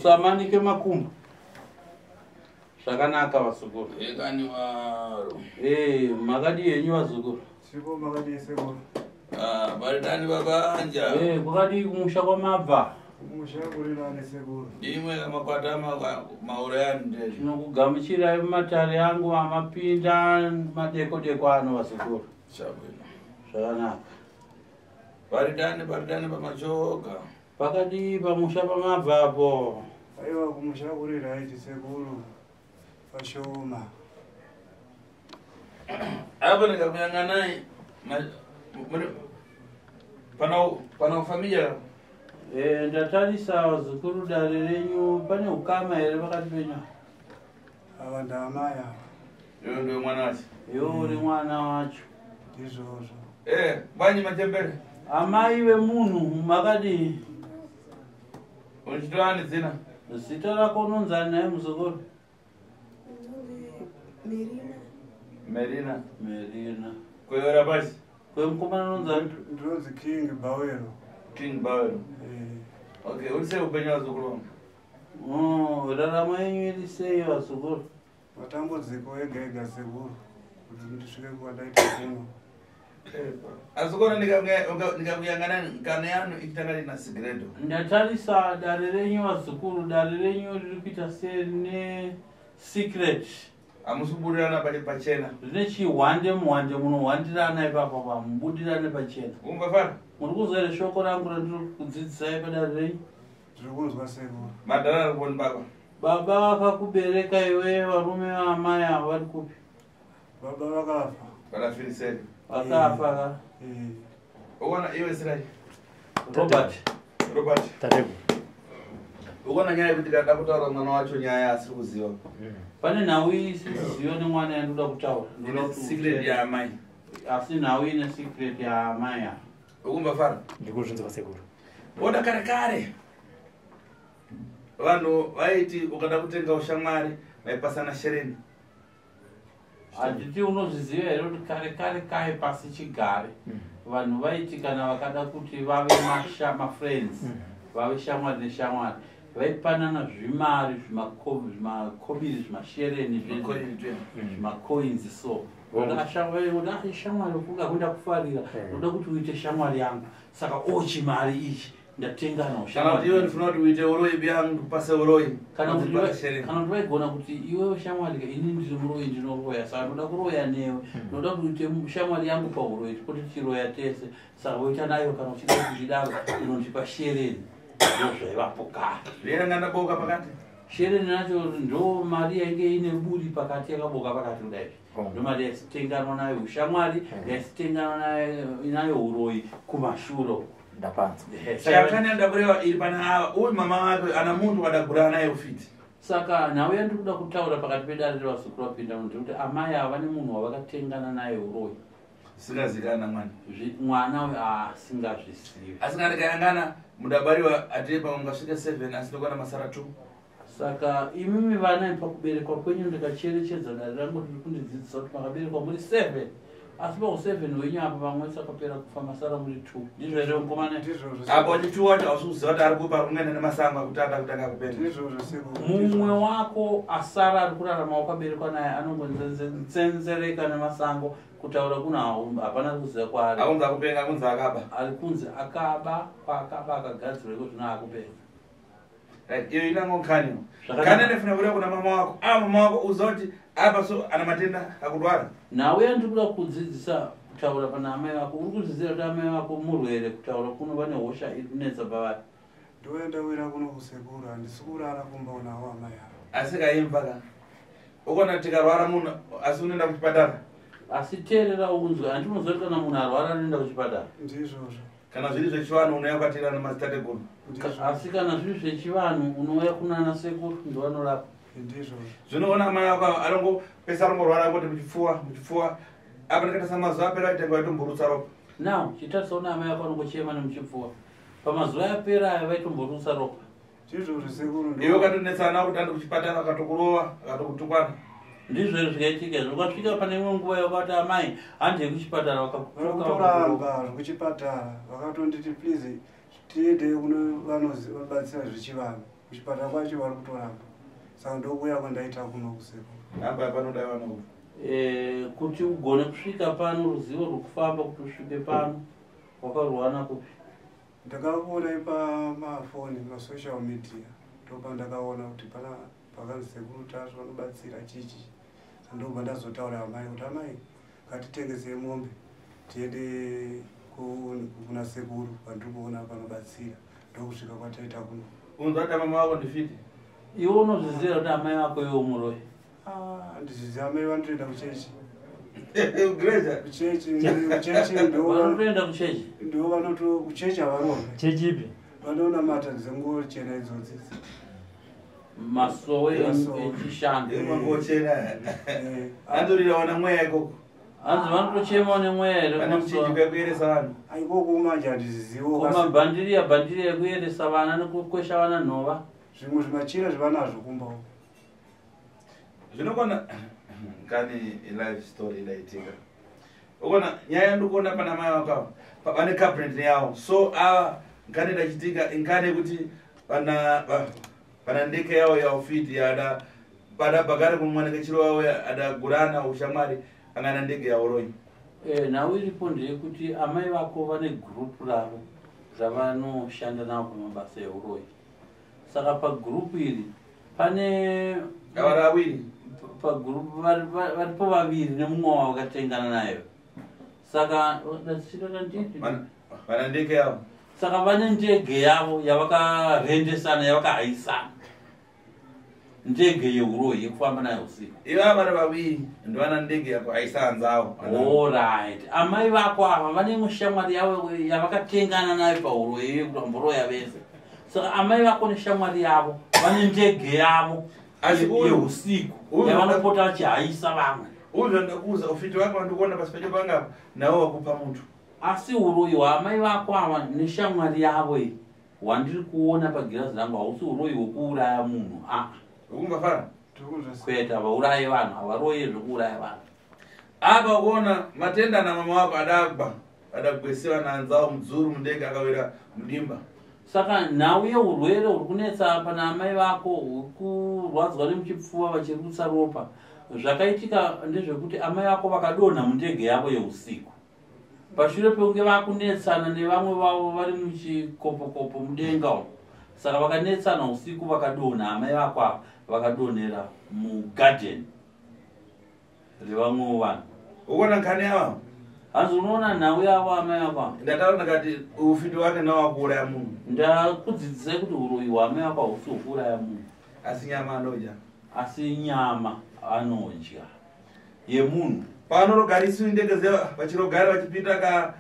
Musamanike makumbo. Zvakanaka vazukuru. Ekani waro. Eh, makadii henyu vazukuru? Sipo makadii sekuru? Ah, baritani babanja. Eh, kwakadii kumusha kwamabva? Kumusha kuri nani sekuru? Ndimwe makwata maurayani ndezvo. Tinokugamuchirai mumatare angu amapinda madeko deko ano vazukuru. Chabwino. Zvakanaka. Baritani baritani pamachoga. Pakadii pamusha pamabva apo? Aiwa kumusha kuri right sekuru. Pashoma. Apo ndikakuyanganai pana pana familia. Eh, ndatarisa vazukuru dare renyu pane ukama here pakati penyu? Ava ndaamai ava. Iwe ndiwe mwana wacho. Iwe uri mwana wacho. Ndizvozvo. Eh, bwanyi machembere. Amai vemunhu makadii? Uchitoani zina? Zita rako unonzani naye muzukuru? Merina. Merina. Merina. Kweyora pasi. Kwemukomana unonzani? Ndinonzi King Bawero. King Bawero. Eh, Okay, uri sei upenyu vazukuru vangu? Oh, raramo yenyu iri sei vazukuru? Matambudziko ega ega sekuru kuti ndisvike kwadaita kuno. Asi kona ndikakuyangana nkano yanu ichitanga rina sigredo. Ndatarisa dare renyu vazukuru, dare renyu riri kuita serine secret. Hamusi kubudirana pachena. Rine chihwande muhwande munohwandirana ipapo pa mubudirane pachena. Umbafara? Muri kunzwa here shoko rangu randiri kudzidzisai padare renyu? Ndiri kunzwa sekuru. Madhara ari kuoni baba. Baba vakakubereka iwe, varume vaamai ava vari kupi? Baba vakafa. Vakafiriseri. Vakafa ka? Eh, Ukaona iwe Sirai. Robert. Robert. Tateguru. Ukaona nyaya yekuti kada kutaura mwana wacho nyaya asiri kuziva. Pane nhau isiziva nemwana yandoda kutaura. Ndoda Ine kuti secret utere. yaamai. Asi nhau ine secret yaamai ava. Ukumbafara? Ndikuzvinzwa sekuru. Oda kare kare. Vanhu vaiti ukada kutenga ushamwari vaipasana shereni. Handiti unozviziva here kuti kare kare kai pasi chigare vanhu vaiti kana vakada kuti vave mafriends vave shamwari neshamwari vaipanana zvimari zvimakobiri zvimashereni Macoin tweni. zvimacoins so Bongo. uda shamwari kuda kufarira unoda kuti uite shamwari yangu saka ochimari ichi ndatenga Kana kuti iwe ndifuna kuti uite uroyi biyangu ndikupase uroyi. kana kuti Unondipasa shereni. kana kuti vaigona kuti iwewe shamwari ka ini ndiri muroyi ndinoroya saka ndoda kuroya newe ndoda kuti uite shamwari yangu pauroyi tipoti tichiroya tese saka woita nayo kana uchida kuti ndidaro unondipa shereni ndo zvaivapo kare Zviyanga ndaboka pakati. shereni racho ndo mari yainge ine buri pakati yakaboka pakati kudai Oh. ndo mari yaisitenganwa nayo ushamwari yaisitenganwa nayo uroyi kumashuro Ndapanzwa. Ehe, saka- Chakani ndakureva iri pana ava uyu mama wake ana muntu wadagura naye ufiti. Saka nhau yandiri kuda kutaura pakati pedare revazukuru vapinda muno ndekuti amai ava vane munhu wavakatengana naye uroyi. Singazikana mwana. Mwana uyu asingazvizivi. Asi kana tikayangana mudabariwa atiri pamwe ungasvike 7 asi ndokwana masara 2. Saka imimi vana pakuberekwa kwenyu ndikacherechedza dare rangu riri kundidzidzisa kuti makaberekwa muri 7 asi pau 7 wenyu apa vamwe sakapera kufa masara muri 2 ndizvo here mukomana? Ndizvozvo. Apo chitu wacho hausi kuziva kuti ari kupa ari kungaenda nemasango akuti ada kutanga kupenda. Ndizvozvo sekuru. Mumwe wako asara ari kurarama wakaberekwa naye anongonzenzereka nemasango kutaura kuno hapana kuziva kwaari. Akunzi akupenga akunzi akaba. Ari kunzi akaba kwaakaba akagadzirwa iko zvino akupenga. Right, iyo inango nkhani. Zvakanaka. Kana ndifuna kureva kuna mama wako. Ah mama wako uziva kuti apa so ana matenda akudwara. Nhau yandiri kuda kudzidzisa kutaura pana amai vako uri kudzidzira kuti amai vako murwere kutaura kuno vane hosha iri kunetsa pavari. Ndiwe ndawira kuno kusekuru handisi kurara kumba unawo amai ava. Asi kaimba ka. Ukona tikarwara munhu asi unoenda kuchipatara. Asi teerera unzwe handi unoziva kuti kana munhu arwara anoenda kuchipatara. Ndizvozvo. Kana zviri zvechivanhu unouya kwatiri nemadzitateguru. Ndizvozvo. Asi kana zviri zvechivanhu unouya kunana sekuru ndovanorapa. Ndizvozvo. Zvinoona amai ako anongopesa arongorwara angoti muchipfuwa muchipfuwa. Apa ndikaita samazuva apera aitenga aitomborutsa ropa. Now chitarisa una amai vako anongochema nemuchipfuwa pamazuva apera aya vaitomborutsa ropa. Ndizvozvo sekuru. Iwe ukatonetsana kuti andi kuchipatara akatokurova akatokutukwana. Ndizvo here zvakaitika izvo ukasvika pane imwe nguva yakati amai handei kuchipatara vakakutuka vakakurova. Vakutoramba zvekuchipatara vakatonditi please tiende kuno vanobatsira zvechivanhu. Kuchipatara kwacho vari kutoramba. Saka ndokuuya kwandaita kuno kusekuru. Namba panoda vano. Kuti ugone kusvika pano, ruzivo rwekufamba kuti usvike pano wakarwana kupi? Ndakaona pamafoni, masocial media, ndopandakaona kuti pana pakanzi Sekuru Tasvu vanobatsira chichi. Ndobva ndazotaura amai kuti amai, ngatitengesei mombe tiende kuna sekuru pandiri kuona panobatsira. Ndokusvika kwataita kuno. Unzwa kuti mama wako ndifiti. Iwe unozviziva kuti amai vako iwe muroyi? Handizviziva, amai vanotoenda kuchechi. Greja. Kuchechi, kuchechi ndo Vanotoenda kuchechi. Ndo vanoto kuchechi havarove. Chechi ipi? Vanonamata dzenguo chena idzodzi. Masowe Masowe. echishanu. Mangochena. Andorira wana mweya ikoko. Hanzi vanotochemawo nemweya here? Vane muchinjiko yekuyeresa vanhu. Aikoko manje handizizivo. Kumabhandiriya bhandiriya ekuyeresa vana nekukwesha vana nhova. Zvimwe zvimachira zvavanazvo kumba uko. Zvinokona kani life story idaitika. Ukona nyaya ndikuona pana mai vako ava. Vane cabinet yavo. So ava ngane dachitika ingane kuti vana ndeke yavo yaufiti yada pada bagare kumwana kechiro wavo ada gurana ushamwari angana ndege yauroi. Nhau iripo ndeyekuti amai vako vane gurupu ravo ravanoshanda navo pamabasa euroi. Saka pagurupu iri pane Avari awiri. Pagurupu varipo vaviri nemumwe wavo vakatengana nayo. Saka Vana ndege yavo. Saka vane ndege yavo yavakarendesana, yavakahaisana. Ndege yeuroi yekufamba nayo usiku. Ivava vari vaviri ndovana ndege yako haisanzawo. Alright. Amai vako ava vane imwe shamwari yavo yavakatengana nayo pauroi yekuti vamboroya vese. Saka amai vako neshamwari yavo vane ndege yavo Asi yeusiku yavanopota vachihaisa vamwe. Uyu zvandakuudza ufiti wako wandikuona pasi pacho pangapa nawo wakupa muntu. Asi uroi hwaamai vako ava neshamwari yavo iyi hwandiri kuona pagirazi rangu hausi uroi hwekuuraya munhu. Ukumvafara? Kwete, havaurayi vanhu, havaroyi zvekuuraya vanhu. Apa kuona matenda na mama wako adagwa, adagwesiwa nanzawo mudzuru mundege akawira mudimba. Saka nhau yeurwere huri kunetsa apa naamai vako huri kurwadzwa nemuchipfuva vachirutsa ropa. Zvakaitika ndezvekuti amai vako vakadonha mundege yavo yeusiku. Pashure pekunge vakunetsana nevamwe vavo vari muchikopokopo mudenga umu. Saka vakanetsana usiku vakadonha, amai vako ava vakadonhera mugadheni revamwewo vanhu. Unoona nkani yavo? Hanzi unoona nhau yavo amai vako ava? Ndataura ndakati ufiti wake nawakuuraya munhu. Ndakudzidzisai kuti uroyi hwaamai vako hausi hwekuuraya munhu. Asi nyama anodya. Asi nyama anodya yemunhu. Panorogarisu ndege zewa vachirogara vachipinda ka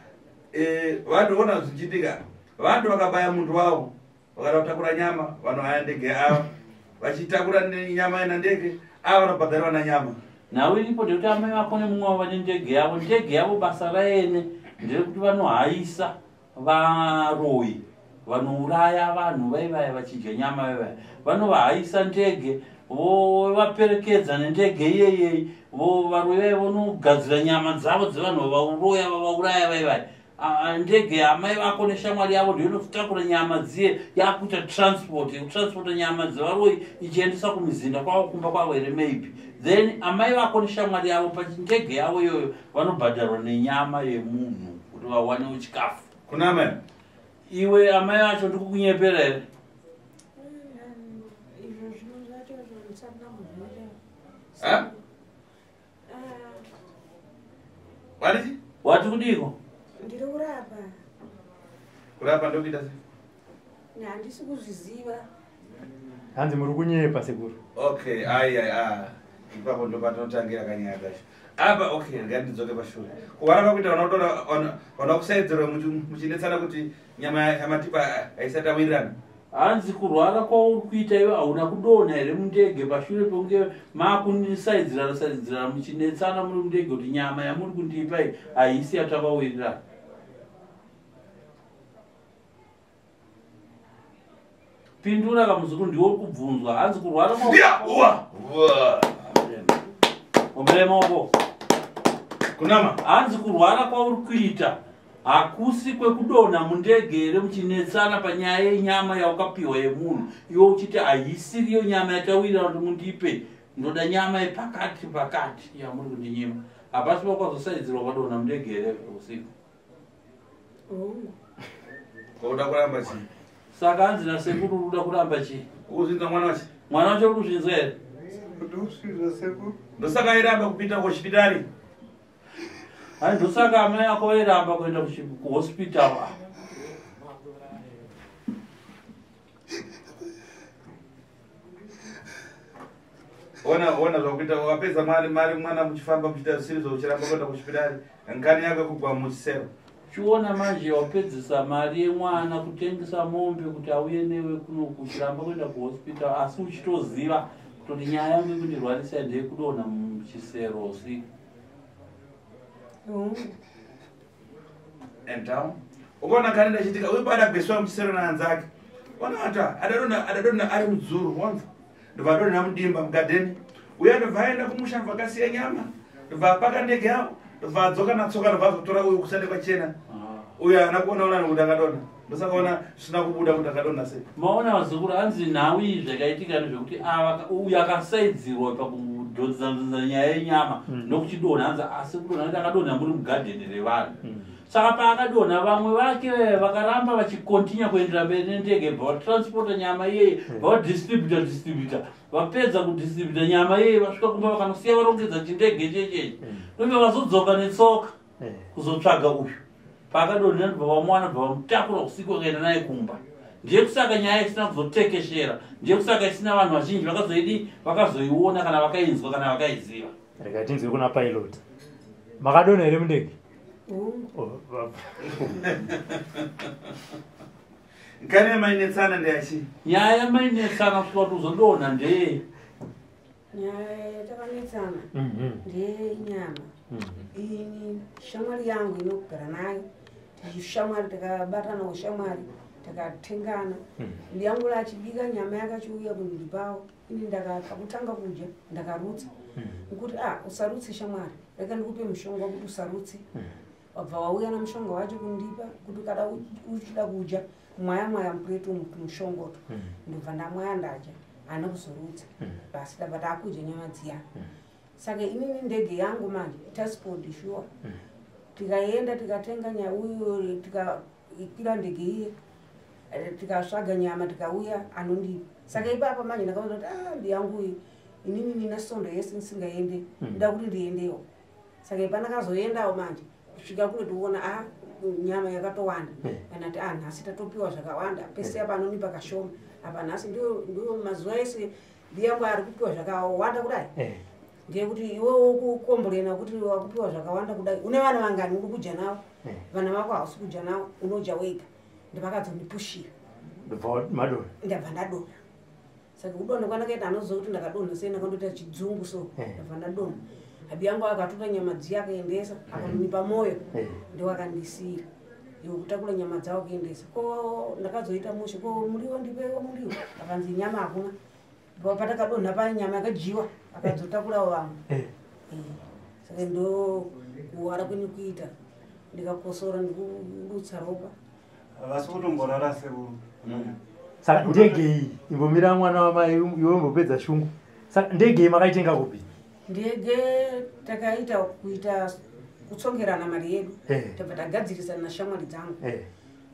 vanhu zvichiitika. Vanhu vakabaya muntu wavo vakada kutakura nyama vanohaya ndege ava vachitakura nyama ina ndege ava vanobhadharwa na nyama. Nhau iripo ndekuti amai vako nemumwe wavo vane ndege yavo. Ndege yavo basa raene nderekuti vanohaisa varoyi vanouraya vanhu vaivaya vachidya nyama vaivaya. Vanovahaisa ndege vovaperekedza nendege iyeyei, varoyi vaya vonogadzira nyama dzavo dzevanhu vavauroya vavauraya vaivaya. Ndege yaamai vako neshamwari yavo ndiyo inotakura nyama dziye yakuita transport, yekutransporta nyama dzevaroyi ichiendesa kumizinda kwavo kumba kwavo here maybe. Then amai vako neshamwari yavo pachindege yavo iyoyo vanobhadharwa nenyama yemunhu kuti vawanewo chikafu. Kuna amai? Iwe amai vacho ndikukunyepera here? Izvo zvino zvacho ndisati ndambozviita. Ha? Wati? Wati kudiko? Ndiri kurapa. Kurapa ndokuita sei? Handisi kuzviziva. Hanzi muri kunyepa sekuru. Okay, ai ai ah. Ipapo ndo patinotangira kanyaya kacho. Apa okay, ngandidzoke pashure. Kuvarapa kuita vanotora vanokusaidzira muchinetsana kuti nyama yamatipa haisati awirirana. Hanzi kurwara kwauri kuita iwe hauna kudonha here mundege pashure pekunge makunisaidzirana saidzirana muchinetsana muri mundege kuti nyama yamuri kundipa iyi haisi yatakawirirana. Pindura kamuzukuru, ndiwe uri kubvunzwa. Hanzi kurwara kwa- Ya, uwa, uwa. Ombere maoko. Kunama. Hanzi kurwara kwauri kuita Hakusi kwekudonha mundege here muchinetsana panyaya yenyama yaukapiwa yemunhu, iwe uchiti haisiriyo nyama yatawirira kuti mundipe, ndoda nyama yepakati pakati yamuri kundinyima. Hapasi pakwazosaidzirwa kwadonha mundege here usiku? Hongu. Kwauda kuramba chii? Saka hanzi nasekuru uri kuda kuramba chii? Ukuzvinza mwana wachi? Mwana wacho uri kuzvinzwa here? Ndosvizva sekuru. Ndosaka airamba kupinda kuhospitari. Hai, ndosaka amai ako vairamba kuenda kuhospital. Ona ona zvakuita, wapedza mari mari mwana muchifamba muchiita zvisiri zvo, uchiramba kuenda kuchipitari, nkani yako yekugwa muchisero. Chiona manje, wapedzisa mari yemwana kutengesa mombe kuti auye newe kuno, kuchiramba kuenda kuhospital, asi uchitoziva kutoti nyaya yangu yekundirwarisa ndeyekudonha muchisero usiku. Hongu. And down ukaona kani ndachitika uyu paadagweswa muchisero naanzake, ona ata adadonha, adadonha ari mudzuru, wanza ndobva adonha mudimba mugadheni uyo, ndobva aenda kumusha, ndobva akasiya nyama, ndobva apaka ndege yavo, ndobva adzoka natsoka, ndobva azotora uyu kusande kwachena. Uyu haana kuona unani kuti akadonha, ndosakaona zvisina kubuda kuti akadonha sei. Maona vazukuru, hanzi nhau iyi zvakaitika ndezvekuti ava uyu akasaidzirwa pakudhonzanzonza nyaya yenyama nokuchidonha, hanzi asi kudonha kuti akadonha muri mugadheni revanhu. Saka paakadonha, vamwe vake vakaramba vachikontinya kuendera mberi nendege, bva vatransporta nyama iyeye, bva vadistributa distributa, vapedza kudistributa nyama iyeye, vasvika kumba vakanosiya varongedza chindege chechechi, ndobva vazodzoka netsoka kuzotsvaga uyu. Paakadonhera ndobva vamuwana, bva vamutakura usiku vakaenda naye kumba. Ndiye kusaka nyaya isina kuzotekeshera, ndiye kusaka isina vanhu vazhinji vakazoidi, vakazoiona kana vakainzwa kana vakaiziva. Rega tinzwe kuna pilot. Makadonha here mundege? Hongu. Oh, Nkani yamainetsana ndeyachi? Nyaya yamainetsana kusvika kuti uzodonha ndeye? Nyaya yatakanetsana ndeyenyama. Ini shamwari yangu inogara nayo, tichishamwari, takabatana ushamwari, takatengana. Yangu achibika nyama yakachiuya kundipawo, ini ndakakutanga kudya ndakarutsa. Nkuti a usarutse shamwari, rega ndikupe mushonga wekuti usarutse. Wabva wauya namushonga wacho kundipa kuti kada uchida kudya, mwaya mwaya mupureti umu tumushongoto. Ndobva ndamwaya, ndadya, haana kuzorutsa. Basi, tabva taakudya nyama dziya. Saka inini ndege yangu manje transport sure, tikaenda tikatenga uyu, tikakwira ndege iye, tikatsvaga nyama, tikauya anondipa. Saka ipapa manje ndakaona kuti a ndiyangu iyi, inini nina sondo yese ndisingaende, nda kuti ndiendewo. Saka ipa ndakazoendawo manje, kusvika kule tiona a nyama yakatowanda. Anati a nhasi tatopiwa zvakawanda, pese apa anonipa kashoma, apa nhasi ndio mazuva ese ndiyangu ari kupiwa zvakawanda kudai. Ndeyekuti iwewo kukomborena kuti wakupiwa zvakawanda kudai, une vana vangani uri kudya navo? Vana vako hausi kudya navo, unodya wega. Ndovakadzondipushira. Ndobva madonha. Ndabva ndadonha. Saka kudonha kwandakaita, anoziva kuti ndakadonha sei, ndakandoita chidzungu so. Ndabva ndadonha, abi yangu akatora nyama dziya akaendesa, akandonipa mwoyo. Ndowakandisiyira iwe kutakura nyama dzavo kuendesa. Ko ndakazoita mushe, ko muriwo ndipewo muriwo, akanzi nyama hakuna. Patakadonha paya nyama yakadyiwa, akadzotakurawo vamwe. Saka ndo kuwara kwenyu kuita, ndikakosora ndikurutsa ropa. Havasi kutomborara sekuru. Saka ndege iyi, imbomira mwana wamai, iwe umbopedza shungu. Saka ndege iyi makaitenga kupi? Ndege takaita kuita kutsongerana mari yedu. Tabva tagadzirisa nashamwari dzangu.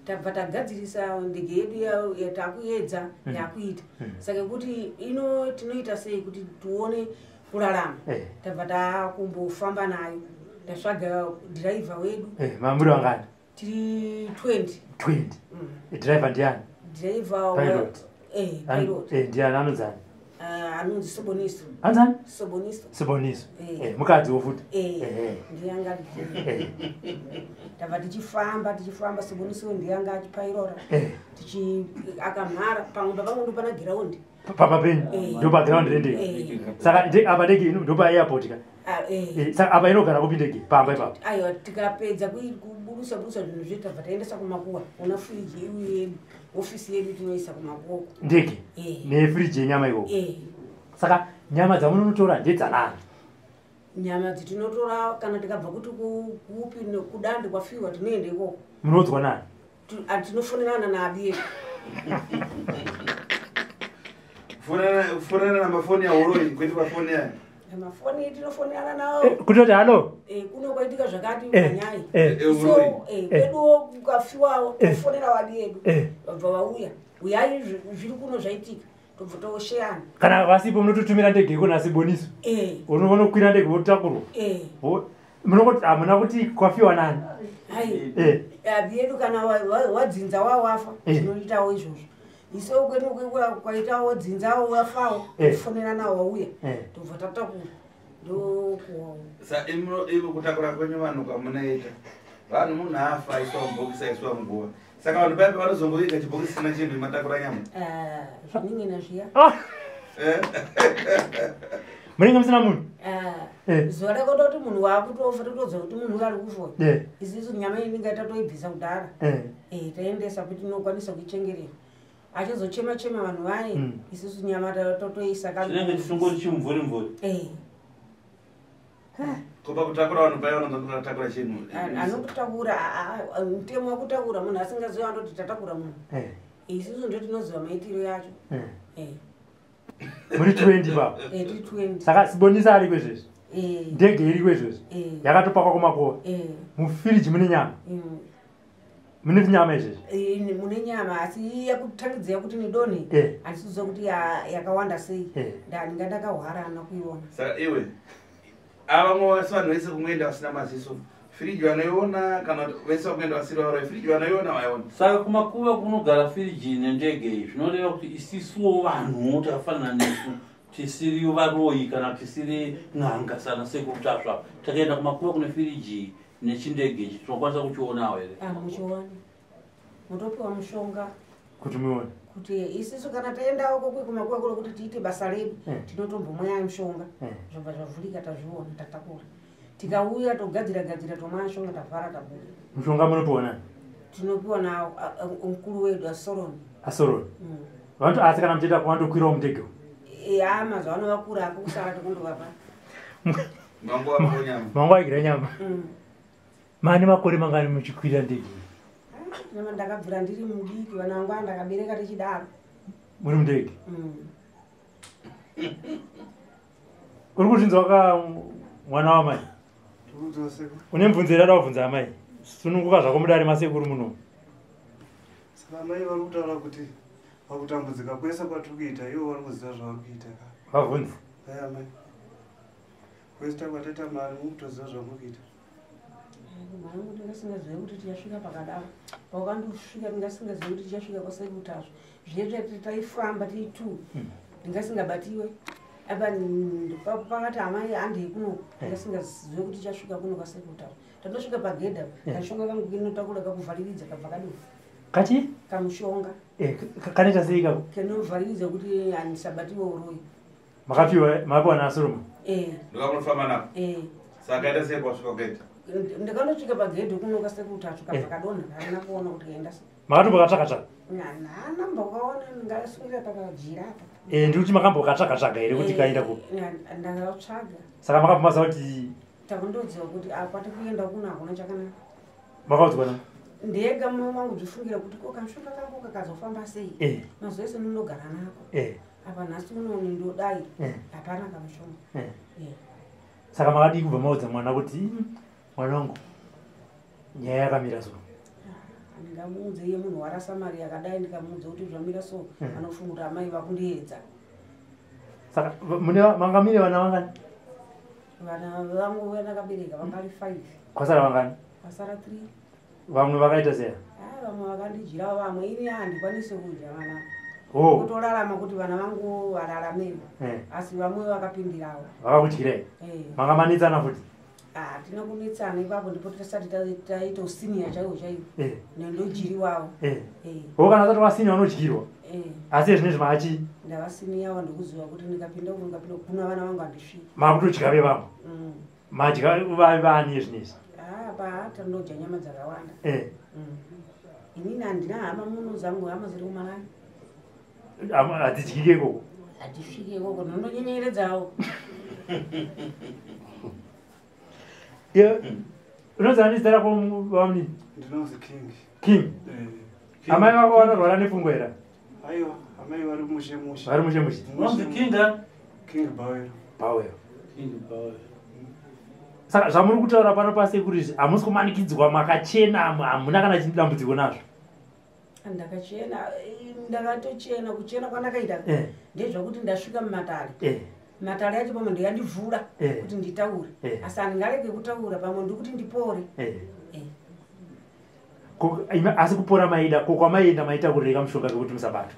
Tabva tagadzirisa ndege yedu yatakuedza yakuita. Saka kuti ino tinoita sei kuti tione kurarama? Tabva takumbofamba nayo, ndatsvaga dhiraivha wedu. Mamuri vangani? Tiri 20. 20? Dhiraivha ndiani? Dhiraivha Pilot. Pilot. Ndiani, anonzani? Ah, anonzi Soboniso. Anzani? Soboniso. Siboniso. Eh. Mukadzi wofuti? Eh, ndiye anga ari Tabva tichifamba tichifamba, Soboniso ndiye anga achipairora. Tichi akamhara pamwe papangu ndopana giraundi. Papa penyu? Eh. Ndopa ground rendege? Eh. Saka apa ndege ino ndopa airport ka? Ah, eh. Saka apa inogara kupi ndege, pamba ipapo? Aiwa, tikapedza kuburusa burusa zvinhu zvedu, tabva taendesa kumakuwa una furiji yedu yedu, ofisi yedu tinoisa kumakuwa. Ndege? Eh. Nefuriji yenyama ikoko? Eh. Saka nyama dzamunonotora ndedzanani? Nyama dzitinotora kana tikabva kuti kupi kudande kwafiwa tinoenda ikoko. Munoudzwa nani? Tinofonerana naabi yedu. Kufonana namafoni auroi kwete pafoni aya. Mafoni tinofonerana nawo. Kutoti halo? Kuno kwaitika zvakati manyai. So kweduwo kukafiwawo tofonera wadi yedu. Vabva vauya. Uyai zviri kuno zvaitika. Tobva tosheyana. Kana vasipo munototumira ndege iko naSiboniso. Unokwira ndege wotakurwa. Munongoti hamuna kuti kwafiwa nani? Hai. Abi yedu kana wadzinza wawafa tinoitawo izvozvo. Isewo kwedu kwaitawo dzinzawo wafawo tofonerana wauya. Tobva tatakura. Ndokuwawo. Sa imo kutakura kwenyu vanhu kwamunoita. Vanhu munhu afa aiswa mubhokisi aiswa muguva. Saka vanhu paipa vanozongoviga chibhokisi chisina chinhu matakura nyama. Zvinenge zviya. Munenge musina munhu? Zuva rakototi munhu waakutofa totoziva kuti munhu ari kufa. Isusu nyama inenge tatoibvisa kudhara. Taendesa kuti tinokwanisa kuichengerera. Achizochema chema vanhu vaye isusu nyama totoisa chinenge chisingori chimumvuri mvuri. Kupa kutakura vanhu paya vanozotakura chinhu. Anototakura mutemo wekutakura munhu asingazivi anototi tatakura munhu. Isusu ndo tinoziva maitiro yacho. Muri 20 baba. Tiri 20. Saka Sibonisa ari kwezvezvi. Ndege iri kwezvezvi. Yakatopakwa kumakuva. Mufiriji mune nyama. Mune nyama izvezvi? Mune nyama asi yakutangidzira kuti nidonhe. Handisiziva kuti yakawanda sei. Ndanga ndakahwara ana kuiona. Saka iwe avamwe vasi vanhu vese kungoenda vasina maziso. Firiji vanoiona kana vese vakuenda vasiri varoyi firiji vanoiona vaiona. Saka kumakuva kunogara firiji nendege iyi zvinoreva kuti isisuwo vanhu takafanana nesu tisiri varoyi kana tisiri n'anga sana sekuru Tasva. Takaenda kumakuva kune firiji nechindege ichi tinokwanisa kuchionawo here? Muchiona. Mutopiwa mushonga kuti muone. Kuti isisu kana taendawo kumakuva kuno kuti tiite basa redu tinotombomweya mushonga. Zvobva zvavhurika tazviona tatakura. Tikauya togadzira gadzira tomwaya mushonga tavhara tabuda. Mushonga munopiwa nani? Tinopiwa na mukuru wedu Asoroni. Asoroni. Vantu asi kana muchienda kuvandokwirawo mundege. Mazuva ano vakura akusara tikundovapa. Mangu aigira nyama. Mane makore mangani muchikwira ndege? Ndakabvira ndiri mudiki vana vangu ndakabereka tichidaro. Muri mundege? Uri kuzvinzwa ka mwana wamai? Une mubvunzo here wabvunza amai? Sununguka zvako mudare masekuru muno. Saka amai vari kutaura kuti pakutambudzika kwese kwatiri kuita ivo vari kuziva zvavari kuita. Vabvunze. Ai amai. Kwese takwataita mari mukutoziva zvamuri kuita. Mwanangu ndingasingazivi kuti tichasvika pakadaro. Paukandosvika ndingasingazivi kuti tichasvika kwasekuru Tasva. Zvezve taifamba tiri 2. Ndingasingabatiwe. Apa pakati amai handei kuno ndingasingazivi kuti tichasvika kuno kwasekuru Tasva. Tatosvika pagedha kamushonga kangu kinotakura kakuvhariridza kabva kadonha. Kachi? Kamushonga. Kanoita sei kako? Kanovhariridza kuti handisabatiwe uroyi. Makapiwa naSolomon? Ndokamunofamba nako? Saka aita sei kwasvika kugedha? Ndakandosvika pagedhi kuno kwasekuru Tasva kabva kadonha kaana kuona kuti kaenda sei. Makatombokatsvaka-tsvaka? Nhanambokaona ndingasungira pakajira apa. Ndiri kuti makambokatsvaka-tsvaga here kuti kaenda kupi? Ndakatsvaga. Saka makabva maziva kuti takundoziva kuti apa tikuenda kuno hakuna chakanaka. Makaudzwa nani? Ndega mangu zvifungira kuti ko kamushonga kangu kakazofamba sei. Mazuva ese ndinogara nako. Apa nhasi unoni ndodai hapana kamushonga. Saka makadii kubva maudza mwana kuti mwana wangu nyaya yakamira so? Ndingamuudze iye munhu warasa mari yakadai ndikamuudza kuti zvamira so anofunga kuti amai vakundiedza. Saka manga mine vana vangani? Vana vangu vandakabereka vanga vari 5. Kwasara vangani? Kwasara 3. Vamwe vakaita sei? Vamwe vakandijirawo vamwe ini handikwanisi kudya vana. Kutorarama kuti vana vangu vararamewo. Asi vamwe vakapindirawo. Vakakudyirai? Manga manetsana futi? Hatina kunetsana ipapo ndipo tisati taita usiniya chaiwo chaiwo. Nendojiriwawo. Kana usati wasiniya unodyirwa. Asi zvinezvi maachi? Ndavasiniyawo ndikuziva kuti ndikapinda uku ndikapinda kuna vana vangu handisviki. Makutodya vevamwe? Madya vani zvinezvi? Pa tandodya nyama dzakawanda. Inini handina hama muno dzangu hama dziri kuMalawi. Hadzidyike ikoko? Handisvike ikoko ndinondonyenyeredzawo. Unonzi ani zita rako vamuni? Ndinonzi King. King. Amai vako vanorwara nepfungwa here? Aiwa, amai vari mushe mushe. Vari mushe mushe. Unonzi King ani? King Bawero. Bawero. King Bawero. Saka zvamuri kutaura pano pasekuru izvi hamusi kumanikidzwa, makachena, hamuna kana dambudziko nazvo? Ndakachena, ndakatochena. Kuchena kwandakaita ndezvekuti ndasvika mumatare. Matare acho pamwe ndeyandivhura kuti nditaure, asi handingarege kutaura, pamwe ndikuti ndipore. Asi kupora maida, ko kwamaienda maita kureka mushonga kekuti musabatwa?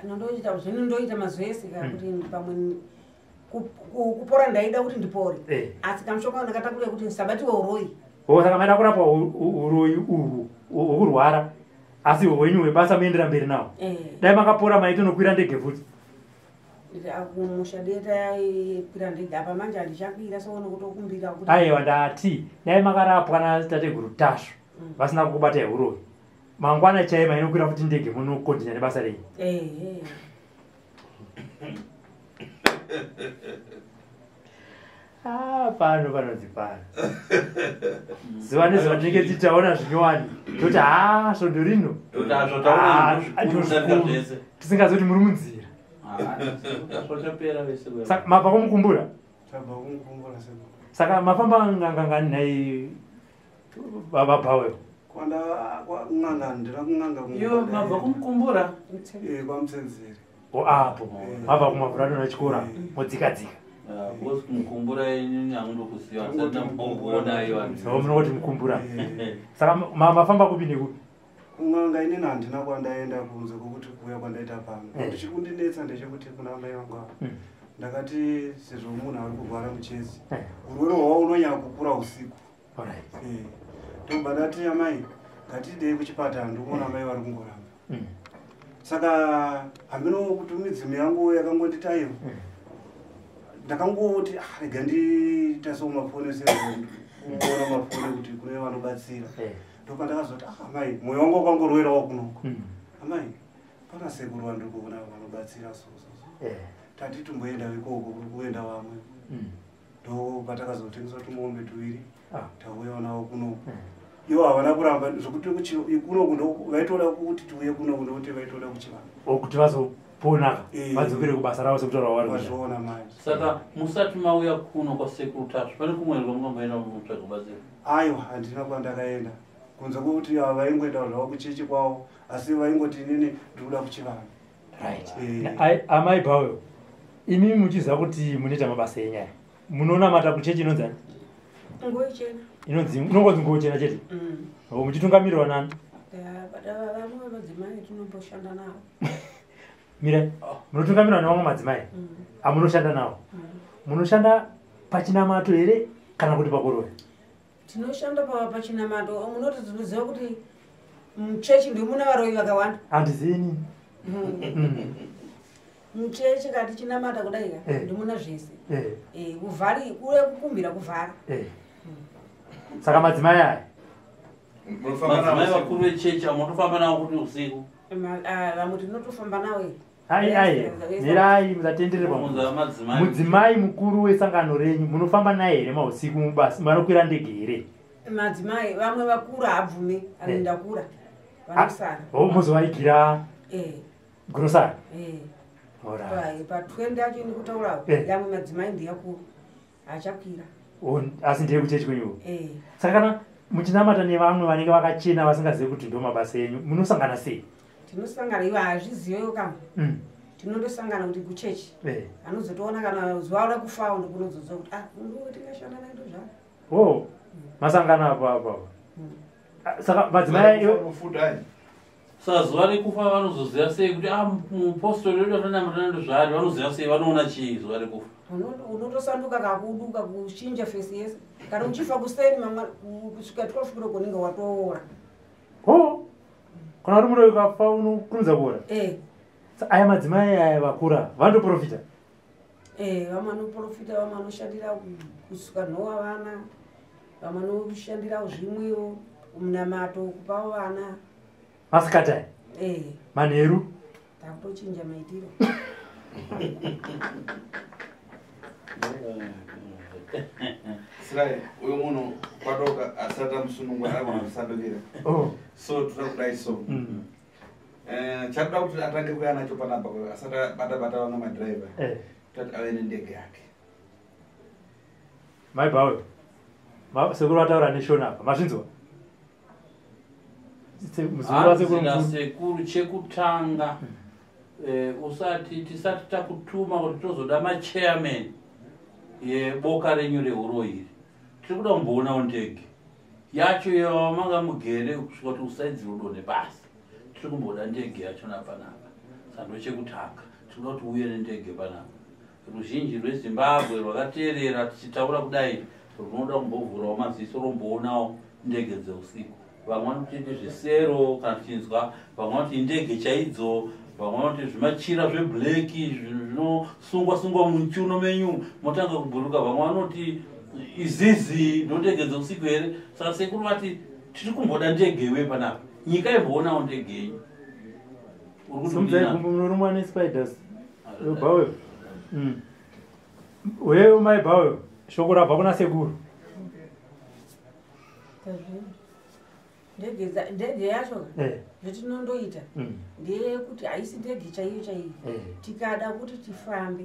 Nondoita zvino, ndoita mazuva ese kuti pamwe kupora ndaida kuti ndipore, asi kamushonga ndakatakurira kuti ndisabatiwe uroyi. Saka maida kurapwa uroyi uhu hwekurwara, asi hwenyu hwebasa muendera mberi nawo. Dai makapora maitonokwira ndege futi. Kumusha detakwira ndege, apa manje handichakwira, soona kutokumbira kuti. Aiwa, ndati dai makarapwa natateguru Tasvu vasina kukubatai uroyi, mangwana chai mainokwira futi ndege munokontinya nebasa renyu. Pano panonzi pano zuva nezuva tinenge tichaona zvinyowani, toti haa svondo rino tisingazi kuti muri munzira. Saka mabva kumukumbura? Saka mafamba ngangangani nhai vaBhawewo? Mabva kumukumbura? Kwamusenzeri. Apo mabva kumavhura dona chikora modzika dzika. Mukumbura inini hangundokuziva, ndambokuona iwa. Munongoti mukumbura. Saka mafamba kupi nekupi? Kun'anga inini handina kwandaenda kunze kwokuti kuuya kwandaita pano. Chiri kundinetsa ndechekuti kuna amai vangu ava ndakati sezvo munhu ari kurwara muchezi, urwere hwavo unonyanya kukura usiku, ndobva ndati amai ngatidei kuchipatara, ndikuona amai vari kungoramba. Saka hameno kuti midzimu yangu yakangonditaiwa, ndakangoti rega nditasewo mafoni sekuona mafoni kuti kune vanobatsira. Ndopandakazoti amai, mwoyo wangu wakangorwerawo kunoko, amai pana sekuru vandiri kuona vanobatsira so tati tumboenda ikoko kuri kuenda vamwe. Ndo patakazotengesa tumombe tuviri, tauyawo nawo kunoko. Ivo havana kuramba zvokuti kunoku vaitoda kuti tiuye kunoku nokuti vaitoda kuchivanhu kuti vazoponaka, vadzokere kubasa ravo sekutaura vari. Vazviona manje. Saka musati mauya kuno kwasekuru Tasvu, pane kumwe kwamungamboenda mutsvaga kubatsira? Aiwa, handina kwandakaenda kunze kwekuti vaingoenda zvavo kuchechi kwavo, asi vaingoti inini ndiri kuda kuchivanhu. Right. Amai Bhawewo, imi muchiziva kuti munoita mabasa enyaya, munonamata kuchechi inonzi ani? Ngoichena. Inonzi, unongonzi Ngochena chete? Muchitungamirirwa nani? Vamwe madzimai tinomboshanda navo. Mire, munotungamirwa nevamwe madzimai amunoshanda navo? Munoshanda pachinamato here kana kuti pakuroya? Tinoshanda pachinamato. Munoti tinoziva kuti muchechi ndimuna varoyi vakawanda. Handizini. Muchechi kati chinamata kudai ka, ndimuna zvese. Kuvhari kuye kukumbira kuvhara. Saka madzimai aya, madzimai vakuru vechechi amunotofamba navo kuti usiku? Vamwe tinotofamba navo. Ai ai, mirai, musatendererwa. Mudzimai mukuru wesangano renyu munofamba naye here mausiku mubasa, vanokwira ndege here? Madzimai vamwe vakuru haabvume, ndakura, vanosara. Mozovaigira grosari? Pa20 acho nikutaurawo, yamwe madzimai ndeyakuru achakwira. Asi ndeye kuchechi kwenyuwo? Saka kana muchinamata nevamwe vanenge vakachena vasingazivi kuti ndo mabasa enyu, munosangana sei? Tinosangana, ivo hazvizivewo kamwe. Tinondosangana kuti kuchechi anozotoona kana zuva rekufawo, ndokunozoziva kuti ndo tingashanda naye ndozvaro. O, masangana apo apo. Saka madzimai Saka zuva rekufa vanozoziva sei kuti mupostori wedu atanamata ndozvaari? Vanoziva sei? Vanoona chii zuva rekufa? Unotosanduka kakuduka, kuchinja face yese. Kana uchifa kuseni kusvika 12 o'clock unenge watoora. O, kana uri muroyi ukafa unokurumidza kuora? Aya madzimai aya vakura vanotoprofita? Vamwe vanoprofita, vamwe vanoshandira kusuka nhowa vana, vamwe vanoshandira zvimwewo munamato kupawo vana. Masikati aya? Manheru? Takutochinja maitiro. Sirai, uyu munhu kwadoka asati amusunungura anogona kusandukira. So toda kudai so. Chatoda kuti atange kuuya nacho panapa asati abata-bata vamwe madhiraivha. Toti ave nendege yake. Mai Bhawe, sekuru vataura neshona apa, mazvinzwa? Muzukuru wasekuru Hanzi mukuru. nasekuru chekutanga usati tisati takutuma kuti tozoda machairman yeboka renyu rehuro iri, tiri kuda kumboonawo ndege yacho yamanga mugere kusvika kuti usaidzire udonhe pasi. Tiri kumboda ndege yachona panapa. Saka chekutanga tinoda kuti uye nendege panapa. Ruzhinji rweZimbabwe rwakateerera tichitaura kudai runoda kumbovhurawo maziso romboonawo ndege dzeusiku. Vamwe vanoti ndezvesero kana tichinzwa, vamwe vanoti indege chaidzo, vamwe vanoti zvimachira zvebleki zvinosungwa sungwa muchiuno menyu motanga kubhuruka, vamwe vanoti izizi ndondege dzeusiku here. Saka sekuru vati tiri kumboda ndege iwe panapa, nyika imboonawo ndege yenyu. Uri kuti Simudzai kudini? gumbo munorumwa nespiders. Bhawe. Uyewo mai Bhawe, shoko rabva kuna sekuru. Ndege yacho zvetinondoita ndeyekuti haisi ndege chaiyo chaiyo. Tikada kuti tifambe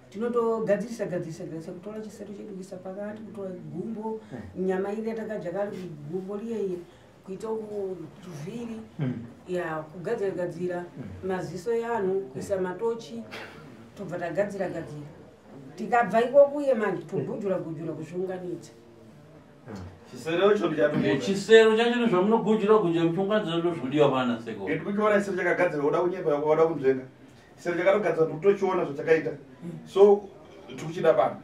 tinotogadzirisa gadzirisa gadzirisa, kutora chisero chedu kuisa pakati, kutora gumbo, nyama iri yatakadya kare, gumbo riyeiye kuita kuvhiri ya kugadzira gadzira maziso eanhu, kuisa matochi, tobva tagadzira gadzira. Tikabva ikokuye manje togujura gujura kuzviunganidza. Chisero icho ndichatomuudza. Chisero chacho nezvamunogujura gujura muchiunganidza ndozvodiwa pana sekuru. Ende kuchiona chisero chakagadzirwa, uda kunyepa uda kunzvenga. Chisero chakatogadzirwa ndikutochiona zvachakaita. So tikuchida pano.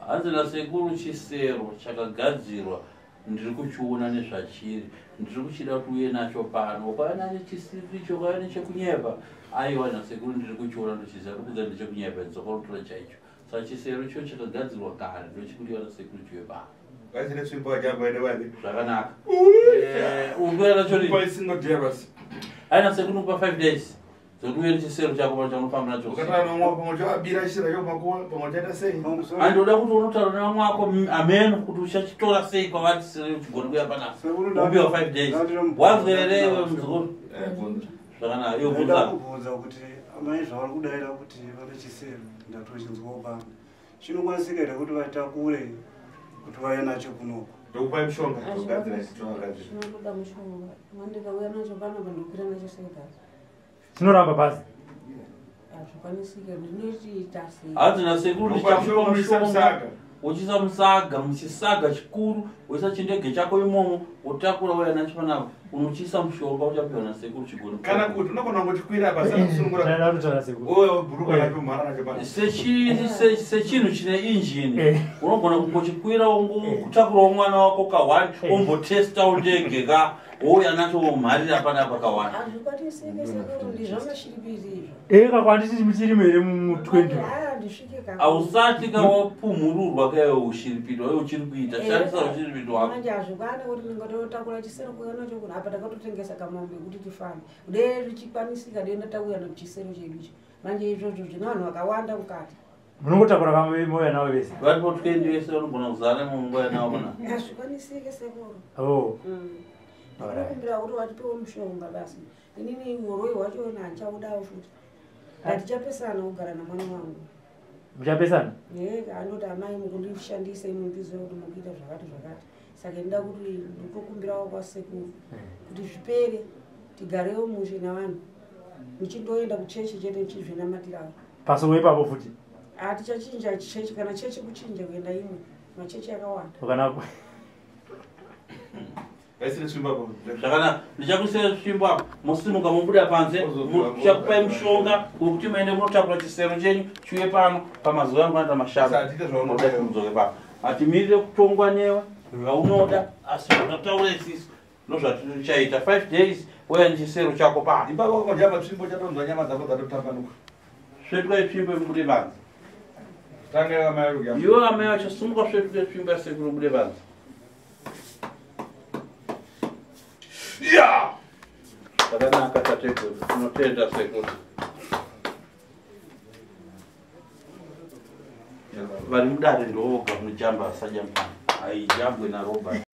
Hanzi nasekuru chisero chakagadzirwa ndiri kuchiona nezvachiri, ndiri kuchida kuti uye nacho pano. Ukauya nacho chisiricho, ukauya nechekunyepa, aiwa nasekuru ndiri kuchiona ndochiziva, ndokudza ndechekunyepa, dzoka unotora chaicho. Saka chisero icho chakagadzirwa kare ndochikudiwa nasekuru chiwe pano. Vaisire tsvimbo vajamba ende vani. Zvakanaka. Uri kuuya nacho rini? Paisingo jealous. Aina sekuru kupa 5 days dzekuti uye nechisero chako pano chaunofamba nacho. Ukataura nomwe pamwe chavabira chisero chacho makuva pamwe chaita sei? Andoda kuti unotaura nevamwe vako ameno kuti uchachitora sei kwavari chisero chigone kuuya panapa. Upiwa 5 days. Wanzwa here iwe muzukuru? Bvunza. Zvakanaka, iwe Ndaida bvunza. kubvunza kuti amai zvavari kudaira kuti vane chisero ndatochinzwawo pano. Chinokwanisika here kuti vatakure kuti vauye nacho kunoko? Ndokupai mushonga, togadzira togadzira. Chinotoda mushonga. Mandikauya nacho panapa ndokwira nacho sei basi? Chinoramba basi. Hazvikwanisike, ndinochiita sei? Hanzi nasekuru Ndokupai ndichakupa mushonga unoisa mushonga musaga. uchiisa musaga, muchisaga chikuru, woisa chindege chako imomo, wotakura wouya nacho panapa, unochiisa mushonga uchapiwa nasekuru chigone. Kana kuti unogona kungochikwira apa asina kusunungura. Ndaida kutaura sekuru. Oyo bhuruka nacho mhara nacho pano. Sechinhu chine injini unogona kungochikwira kutakurawo mwana wako ka1 ombotestawo ndege ka wouya nacho womharira panapa ka1. Hazvikwanisike sekuru, ndizvamashiripiti izvo. Kakwanditi muchirimo here mu 20? Handisvike ka. Hausati kawapumhururwa kaiwe ushiripiti waiwe uchiri kuita, shandisa ushiripiti wako. Manje hazvikwani kuti ndingatotakura chisero kuuya nacho kuno. Apa takatotengesa kamombe kuti tifambe. Dei zvichikwanisika dei ndatauya nachisero chedu ichi. Manje izvozvo zvine vanhu vakawanda mukati. Munongotakura kamwe mouya navo vese. Varipo 20 vese vanogona kuzara munguva navo pana. Hazvikwanisike sekuru. Oh. Ndinokumbira kuti vatipewo mushonga basi. Inini uroi hwacho handichaudawo futi. Ngatichapesana kugara namwana wangu. Muchapesana? Andoti amai mukundishandisa imi mundizive kuti mukuita zvakati zvakati. Saka ndinoda kuti nditokumbirawo kwasekuru kuti zvipere, tigarewo mushe navanhu. Muchindoenda kuchechi chete muchizvinamatirawo. Pasowe ipapo futi. Hatichachinja chechi, kana chechi kuchinja kuenda imwe. Machechi akawanda. Kana Vaisire tsvimbo apo. Zvakanaka, ndichakuisira tsvimbo apo, mosimuka mobuda panze, tichakupai mushonga wekuti muende kunotakura chisero chenyu chiuye pano pamazuva angu anoita mashanu. Saka tiite zvaunoda iwe. Mudzoke pano. Hatimirire kutongwa newe zvaunoda, asi zvakataura isisu ndozvatirichaita. 5 days wouya nechisero chako pano. Ipapo wakangodya tsvimbo chatonzwa nyama dzako dzatotambanuka. Svetukai tsvimbo imubude panze. Tanga iwe amai kudya. Iwe amai vachasimuka svetuke tsvimbo yasekuru ibude panze. Ya! Zvakanaka tateguru, tinotenda sekuru. Vari mudare ndovoga munojamba, vasajamba, haijambwe naRobert.